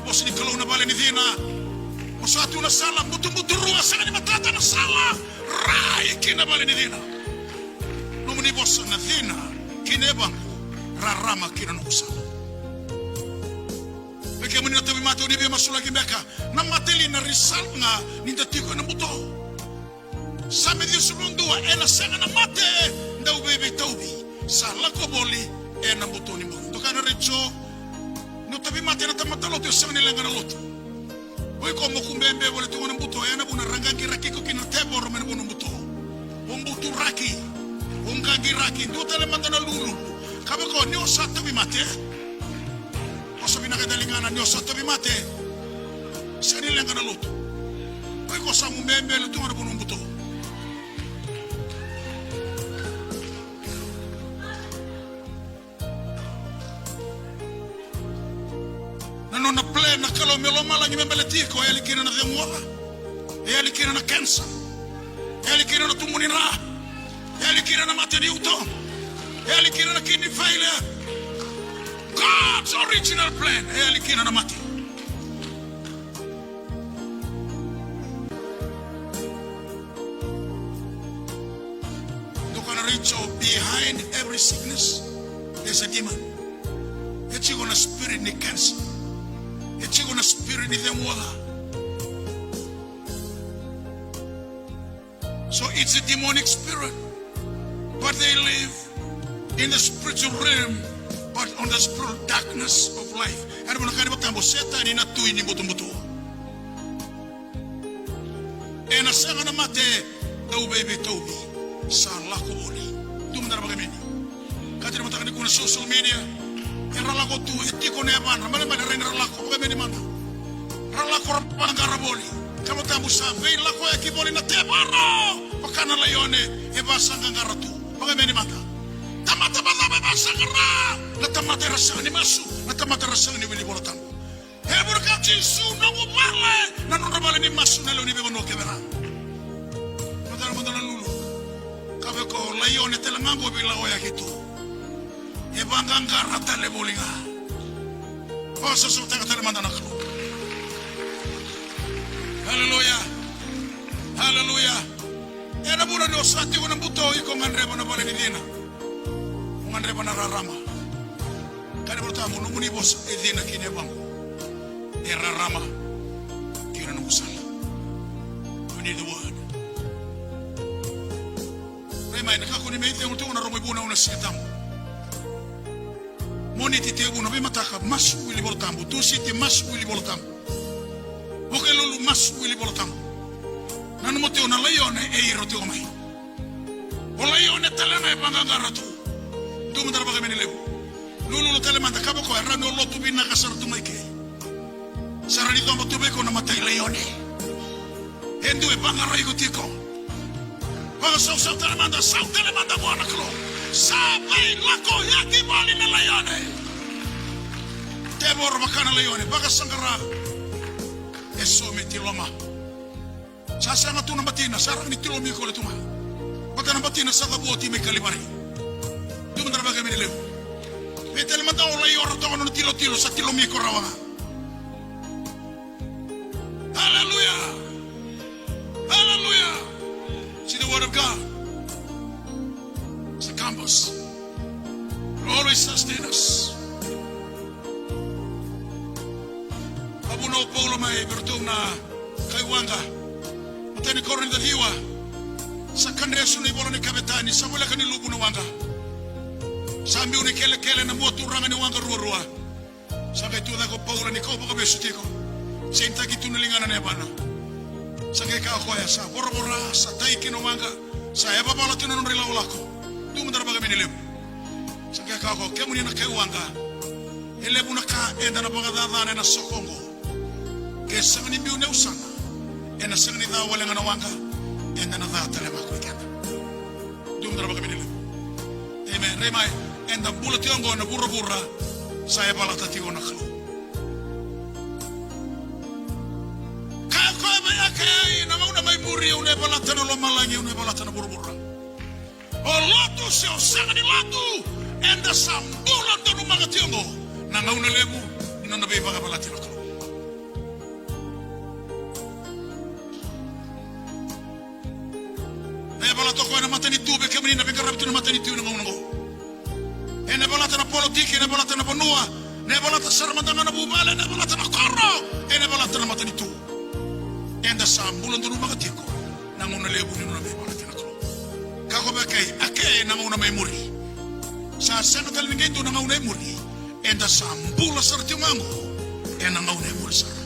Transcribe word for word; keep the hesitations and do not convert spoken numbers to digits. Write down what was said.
vosa ni Kalou na vale ni cina. Mo sa tu na sala butubutu rua, sega ni matata na sala, rai ki na vale ni cina. Nomuni vosa na cina ki na yavaqu, rarama ki na noqu sala. Vei kemuni na tauvimate, o ni via masulaki beka. Na mate li na result ga ni da tiko ena buto? Same ciwasagavulu ka dua, ena sega na mate dau veiveitauvi sa lako voli ena buto ni bula. Doka na retio, ni o tauvimate na tamata lotu, e sega ni leqa na lotu. O iko mo kubebe voli tu ga na buto, ena vuna ra qaqiraki iko kina na tevoro mai na vanua buto. O buturaki, o qaqiraki, dua tale mada na lululu. Ka vei iko ni o sa tauvimate, o sa vinaka e daligana ni o sa tauvimate. Sega ni leqa na lotu. O iko sa mu bebele tu ga na vanua buto. Na nona plan na Kalou me lomalagi me baleti iko, e yali kina na cegu oca, e yali kina na cancer, e yali kina na tubu ni dra, e yali kina na mate ni uto, e yali kina na kidney failure. God's original plan, e yali kina na mate. Doka na retio, behind every sickness, there's a demon. E tiko na spirit ni cancer. E tiko na spirit ni cegu oca. So it's a demonic spirit, but they live in the spiritual realm, but on the spiritual darkness of life. Ena vuna ka ni vakatabu, Setani na tui ni butobuto. Ena sega na mate dau veiveitauvi sa lako voli. Dua mada na vakaemeni. Kati na mataka nikua na social media, era lako tu, e tiko na yavadra, malemale rai ni ra lako, vakaemeni mada. Ra lako ra vaqara voli. Kalou tabu, sa veilakoyaki voli na tevoro vaka na laione, e vasaqaqara tu. Vakaemeni mada. Tamata vacava e vasaqara? Na tamata era sega ni masu, na tamata era sega ni wili Vola Tabu. E vuravura, Jisu, noqu vale na nodra vale ni masu na lewe ni veivanua kece ga. Matana mada na lulu. Ka vei iko, laione tale ga qo veilakoyaki tu. E vaqaqara tale voli ga. Vakasausau tale mada na Kalou. Aleluya. Aleluya. Ena vuna ni o sa tiko na buto, iko gadreva na vale ni cina. O gadreva na rarama. Kaya na Vola Tabu, nomuni vosa e cina ki na yavaqu, e rarama ki na noqu sala. We need the word. Rai mai, na kakua ni mai cegu tu na rogo i vunau na Siga Tabu. Moniti tekivu na veimataka, masu wili Vola Tabu. Tusiti masu wili Vola Tabu. Vukelulu masu wili Vola Tabu. Nanuma tiko na laione e iro tiko mai. O laione tale ga e vaqaqara tu. Dua mada na vakaemeni levu. Lululu tale mada, ka vei iko e rawa ni o lotu vinaka sara tu mai ke. Sa rawa ni coba tu vei iko na matai laione. E dua e vaqarai iko tiko. Vakasausau tale mada, sau tale mada vua na Kalou. Sa veilakoyaki voli na laione. Tevoro vaka na laione, vakasaqara. E so me tiloma. Sa sega tu na batina, sa rawa ni tilomi iko le tu ga. Vata na batina sa cavu oti mai Kalivari. Dua mada na vakaemeni levu. Vei tale mada o lai ora toka nona tilotilo, sa tilomi iko rawa ga. Aleluya. Aleluya. See the word of God. It's a compass. It always sustain us. A vunau o Paula mai vei iratou na kai waqa. Matai ni Korinica ciwa. Sa kadre su na ivola ni kavetani, sa voleka ni luvu na waqa. Sa biu ni kelekele na mua turaga ni waqa ruarua. Sa qai tucake o Paula ni kau vakavesu tiko. Seinitaki tu na ligana na yavana. Sa qai kaya o koya, sa voravora, sa tai kina waqa, sa yavavala tu na nodra ilakolako. Dua mada na vakaemeni levu. Sa qai kaya o koya, kemuni na kai waqa. E levu na ka eda na vakacacana ena soko oqo. Ke sega ni biu na yausana, ena sega ni ca wale ga na waqa, eda na ca tale ga ko i keda. Dua mada na vakaemeni levu. Amen. Rai mai, eda bula tiko oqo ena vuravura sa yavalata tiko na Kalou. Kaya o koya vei Akaya, na gauna mai muri au na yavalata na lomalagi, au na yavalata na vuravura. O lotu se o sega ni lotu, eda sa bula donumaka tiko oqo na gauna levu ni nona veivakayavalati na Kalou. Yavalata o koya na matanitu vei kemuni na veiqaravi tu na matanitu ena gauna oqo. Ena yavalata na politiki, ena yavalata na vanua, ena yavalata sara mada ga na vuvale, ena yavalata na koro, ena yavalata na matanitu. Eda sa bula donumaka tiko na gauna levu ni nona veiyavalati na Kalou. Kakua vei keda, a ke na gauna mai muri. Sa sega tale ni qai dua na gauna e muri. Eda sa bula sara tiko ga oqo ena gauna e muri sara.